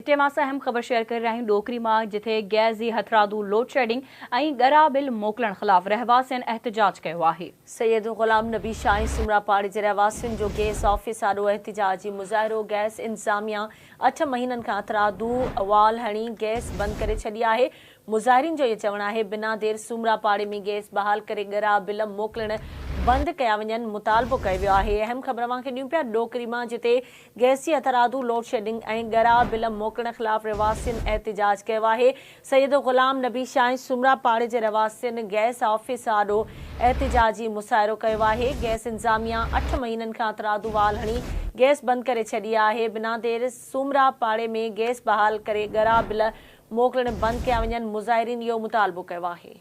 ٺٽي مان اسان اهم خبر شيئر ڪري رهيا آهيون ڏوڪري مان جٿي گئس جي هٿرادو لوڊشيڊنگ ۽ ڳرا بل موڪلڻ خلاف رهواسين احتجاج ڪيو آهي. سيد غلام نبي شاهه ۽ سومرا پاڙي جي رهواسين جو گئس آفيس آڏو احتجاجي مظاهرو، گئس انتظاميا اٺ مهينن کان هٿرادو وال هڻي گئس بند ڪري ڇڏي آهي، مظاهرين جو اهو چوڻ آهي بنا دير سومرا پاڙي ۾ گئس بحال ڪري ڳرا بل موڪلڻ بند ڪيا وڃن مطالبو ڪيو ويو آهي اهم خبر اوهان کي ڏيون پيا ڏوڪري مان جتي گئس جي هٿرادو لوڊشيڊنگ ۽ ڳرا بل موڪلڻ خلاف رهواسين احتجاج ڪيو آهي سيد غلام نبي شاهه ۽ سومرا پاڙي جي رهواسين گئس آفيس آڏو احتجاجي مظاهرو ڪيو آهي گئس انتظاميا اٺ مهينن کان هٿرادو وال هڻي گئس بند ڪري ڇڏي آهي بنا دير سومرا پاڙي ۾ گئس بحال ڪري ڳرا بل موڪلڻ بند ڪيا وڃن، مظاهرين اهو مطالبو ڪيو آهي.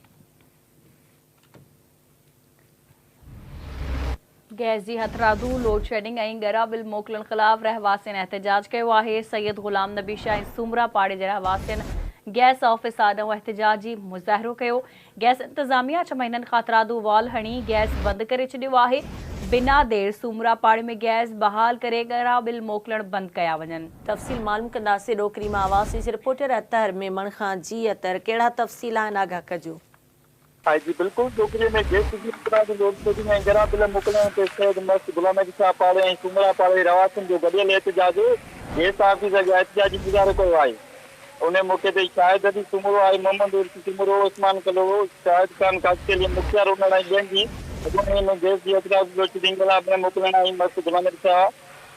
گئس جي هٿرادو لوڊشيڊنگ ۽ ڳرا بل موڪلڻ خلاف رهواسين احتجاج ڪيو آهي، سيد غلام نبي شاهه ۽ سومرا پاڙي جي رهواسين گئس آفيس آڏو احتجاجي مظاهرو ڪيو، گئس انتظاميا ڇهه مهينن کان هٿرادو وال هڻي گئس بند ڪري ڇڏيو آهي، بنا دير سومرا پاڙي ۾ گئس بحال ڪري ڳرا بل موڪلڻ بند ڪيا وڃن. تفصيل معلوم ڪنداسين ڏوڪري مان آواز نيوز رپورٽر اطهر ميمڻ کان جي اطهر ڪهڙا تفصيل آهن آگاهه ڪجو. آء جي بلڪل ڏوڪري ۾ گئس جي هٿرادو لوڊشيڊنگ ۽ ڳرا بل موڪلڻ تي سيد مست غلام علي شاهه پاڙي ۽ سومرا پاڙي رهواسين جو گڏيل احتجاج گئس آفيس اڳيان احتجاجي مظاهرو ڪيو آهي. ان موقعي تي شاهد علي سومرو، آء محمد عرس سومرو، عثمان ڪلهوڙو، شاهد خان خاصخيلي، مختيار انڙ ۽ ٻين جي اڳواڻي ۾ گئس جي هٿرادو لوڊشيڊنگ بلا بل موڪلڻ ۽ مست غلام علي شاهه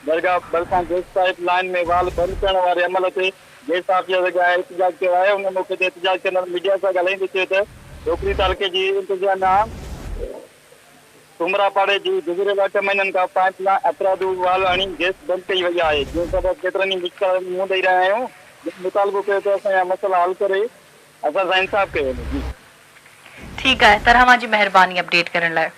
درگاهه ڀرسان گئس پائيپ لائين ۾ وال بند ڪرڻ واري عمل تي گئس آفيس اڳيان احتجاج ڪيو آهي. ان موقعي تي احتجاج ڪندڙن ميڊيا سان ڳالهائيندي چيو ته ڏوڪري تعلقي جي انتظاميا سومرا پاڙي جي گذريل اٺ مهينن کان پائيپ لائين هٿرادو وال هڻي گئس بند ڪئي وئي آهي، جنهن سبب ڪيترن ئي مشڪلاتن کي منهن ڏئي رهيا آهيون، جن مطالبو ڪيو ته اسان جا مسئلا حل ڪري اسان سان انصاف ڪيو وڃي. جي. ٺيڪ آهي طرح اوهان جي مهرباني اپڊيٽ ڪرڻ لاء.